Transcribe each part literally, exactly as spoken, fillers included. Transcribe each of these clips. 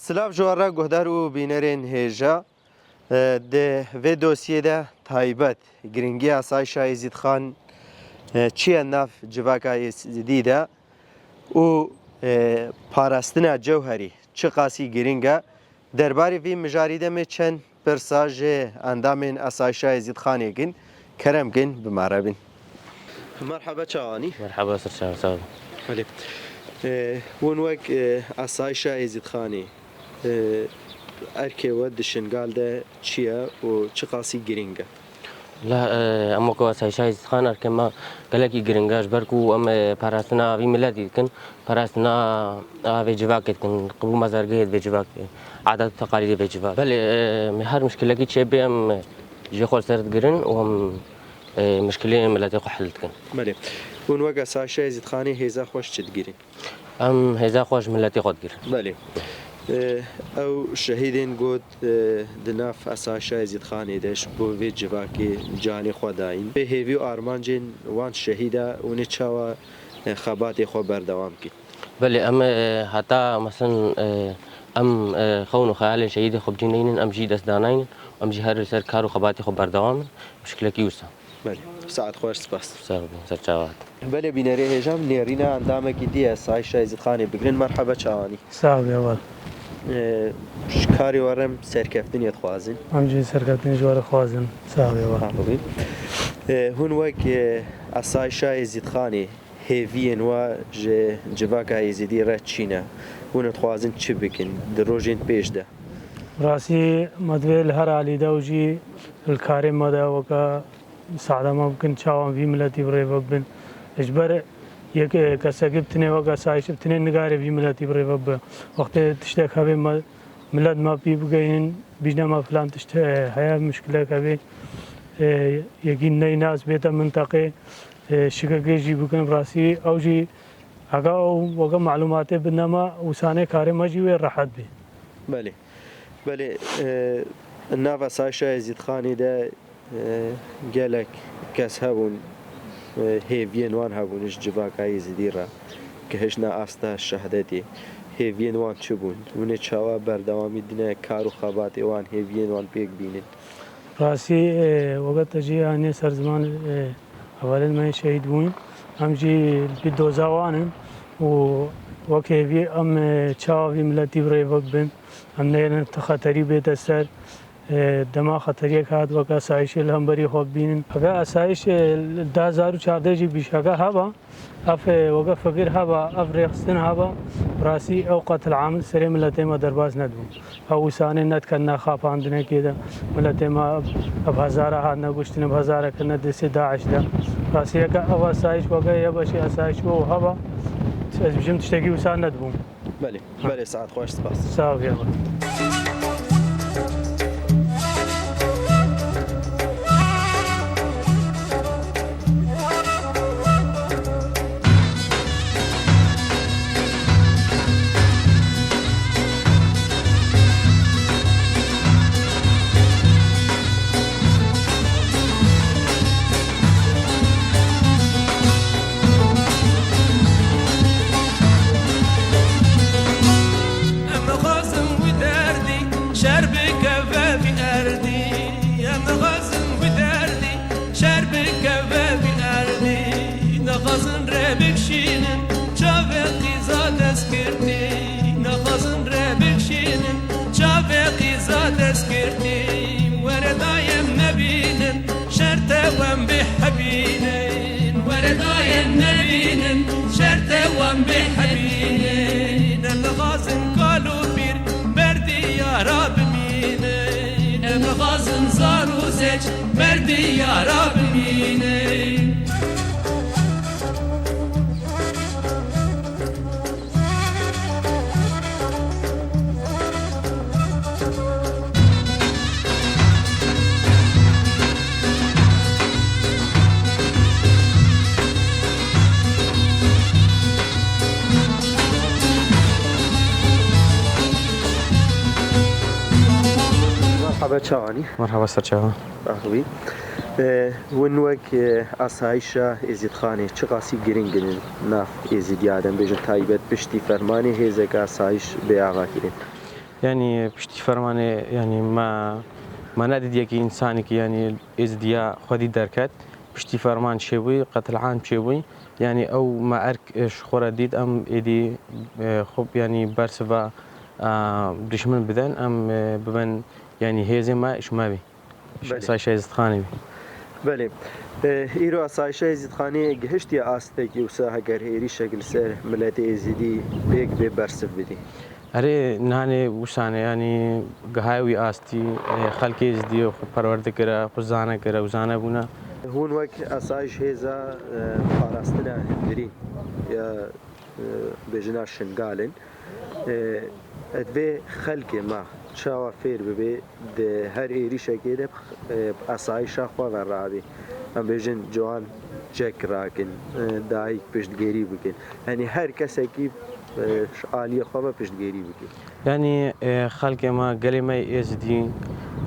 Silav ji we re guhdar û bînerên hêja. E, di vê dosyê de taybet giringiya asayişa Êzîdxan, e, çi ye nav civaka Êzîdî de û, e, parastina cewherî çiqasî giring e? Derbarê vî mijarî de me çend pirsa ji endamên asayişa Êzîdxanê kin. Kerem kin bi me re bin. Merhaba çawanî. Merhaba, ser çawa, sağ olun. Belê. E, hûn wek, e, asayişa Êzîdxanê, e, erkê we di Şingal de çi ye û çiqasî giring e? La, e, em wek asayişa Êzîdxan erkê me gelekî giring e, ji ber ku em, e, parastina vî miletî dikin, parastina a vê civakê dikin, qibûl mezargehê vê civakê, adet û teqalîdê vê civakê. Belê, e, me her mişkilekî çêbê em, e, jê xwe li ser digirin û em, e, mişkilê miletê xwe hel dikin. Belê. Hûn wek asayişa Êzîdxanê hêza xwe ji çi digirin? Em hêza xwe ji miletê xwe digirin. Belê. E, ew şehîdên got, e, di nav asayişa Êzîdxanê de ji bo vê civakê canê xwe dayîn. Vê hêvî û armancên wan şehîda hûn ê çawa, e, xebatê xwe berdewam kin? Belê, em, e, heta, meselen, e, em, e, xewn û xeyalên şehîdê xwe bi cî neynin, em jî dest danaynin, em jî her li ser kar û xebatê xwe berdewam in, mişkilekî wisa. Belê. Saet xweş, spas. Sağ olun, ser çawa. Belê bînerê hêja, em nêrîna endamekî dî ye, asayişa Êzîdxanê bigirin. Merhaba çawanî. Sağ ol, heval. E, ji karê we re em serkeftinê dixwazin. Em jî serkeftinê ji we re xwazin. Sağ ol, heval. Sağ olun. E, hûn wek, e, asayişa Êzîdxanê hêviyên we ji civaka Êzîdî re çi ne? Hûn dixwazin çi bikin di rojên pêş de? Rastî me divê li her alî de û jî li karê me de weke misada me bikin, çawa em vî miletî bi rê ve bibin. Ji ber yek, e, kesekî bi tinê weke asayiş, bi tinê nigarê vî miletî bi rê ve bibe. Wextê tiştek hebe me, milet me pî bigeynin, bîjne me filan tişt, e, heye, muşkilek hebe, e, yekî neynas bête minteqê, e, şikekê jî bikin, rastî ew jî heke ew weke malûmatê bidine me, wisa nê karê me jî wê rehet bî. Belê. Belê, e, nav asayişa Êzîdxanê de, e, gelek kes hebûn, e, hêviyên wan hebûn ji civaka Êzîdî re, gihiştine asta şehdetê. Hêviyên wan çi bûn? Hûn ê çawa berdewamî dine kar û xebatê wan, hêviyên wan pêk bînin? Rastî, e, weke te jî anî ser ziman, e, hevalên me şehîd bûn. Em jî li pî doza wan in û wek hêvî em, e, çawa vî miletî bi rê ve bibin. Em neyêrin ti xeterî bête ser. E, dema xeteriyek hat weke asayişê li hemberî xwe bibînin. Heke asayîş, e, li du hezar û çardeh jî bîşeke heba, Ev, e, weke fikir heba, ev rêxistin heba, bi rastî ew qetil amil serê miletê me derbas nedibû. Ew wisa nê nedikene xapandinekê de, miletê me ev hezara hatine kuştin, ev hezara kirine destê DAIŞ de. Rastî yeke ev asayiş weke yê beşê asayiş we heba, ez bijim tiştekî wisa nedibû. Belê, belê, saet xweş, spas. Sağ ol, ya. Em nixwazin wî derdî şer bikeve vî erdî. Em nixwazin wî derdî şer bikeve vî erdî. Nixwazin rê bikişînin çavê qîza destgirtî. Nixwazin rê bikişînin çavê qîza destgirtî. Were dayê em nebînin. Şer te wan bê hebînin, were dayê em nebînin, şer te wan bê hebînin. Em nixwazin kal û pîr ber diyara bimînin, em nixwazin zar û zeç ber diyara bimînin. Merhaba çawanî. Merhaba, ser çawa. Axwî. E, hûn wek, e, asayişa Êzîdxanê çiqasî giring in nav Êzîdiya de, em bêjin taybet piştî fermanê hêzeke asayîş bê avakirin? Yanî piştî fermanê, yanî me, me nedît yekî însanekî, yanî êzidiya xwedî derket. Piştî ferman çêbûyî, qetilam çêbûyî. Yanî ew me erk, e, ji xwe re dît, em êdî, e, xwe, yanî bersiva, e, dişmin bidin, em, e, bibin, yanî hêzê me ji me bî. Ji Belê. Asayişa Êzidxanê bî. Belê. E, îro asayişa Êzidxanê gihiştiye astekî wisa heger êrîşek li ser miletê Êzidî pêk bê bersiv bidî? Erê, nanê wisa ne, yanî gihaye wî astî, e, xelkê Êzidî xwe perwerde kire, xwe zane kire û zane bûne. Hûn wek asayiş hêza, e, parastina hundirî ya, e, bêjina Şingal in. E, divê xelkê me çawa fêr bibe di her êrîşekê de, e, bi asayişa xwe ve rabî. Em bêjin ciwan çek rakin, e, dayik piştgêrî bikin. Yanî her kesekî, e, ji aliyê xwe ve piştgêrî bikin. Yanî, e, xelkê me, gelê me yê Êzidî,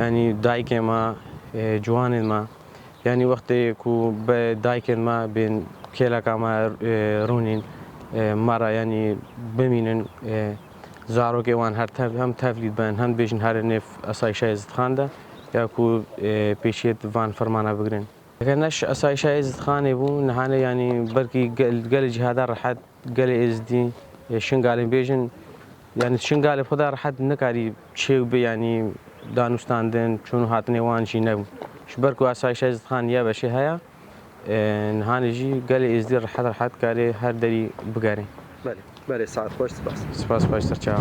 yanî dayikê me, e, ciwanên me, yanî wextê ku bi dayikên me bên kêleka me, e, rûnîn, e, me re yanî bimînin, e, zarokê wan her tev-, hem tevlî dibin, hem dibêjin herin nêv asayişa Êzidxan de, ya ku, e, pêşiyê van fermana bigirin. Eger ne ji asayişa Êzidxanê bû, niha ne, yanî belkî gel-, gelê cihada rehet, gelê Êzidî, e, Şingalê bêjin, yanî Şingalê xwe de rehet nikarî çêw bê, yanî danûstandin, çûn û hatinê wan jî nebû. Ji ber ku asayişa Êzidxan ya beşê heye, e, nihanê jî gelê Êzidî rehet rehet karê her derî bigerê. Belê. Belê, saet xweş, spas. Spas, xweş, ser çawa.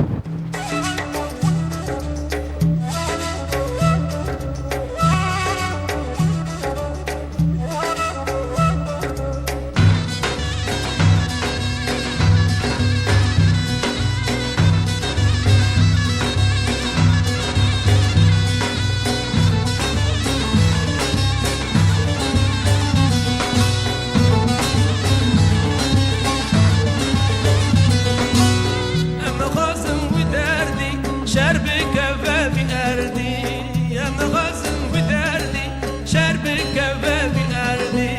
Em nixwazin wî derdî şer bikeve vî erdî. Em nixwazin wî derdî şer bikeve vî erdî.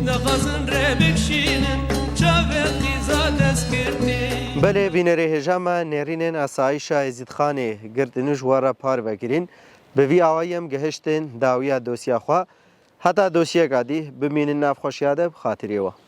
Nixwazin rê bikşînin çavê qîza destgirtî. Belê, bînerê hêja me, nêrînên asayişa Êzîdxanê girtin û ji we re parve kirin. Bi vî awayî em gihiştin dawiya dosya xwe. Heta dosyeka dî bimînin nav xweşiya de, bi xatirê we.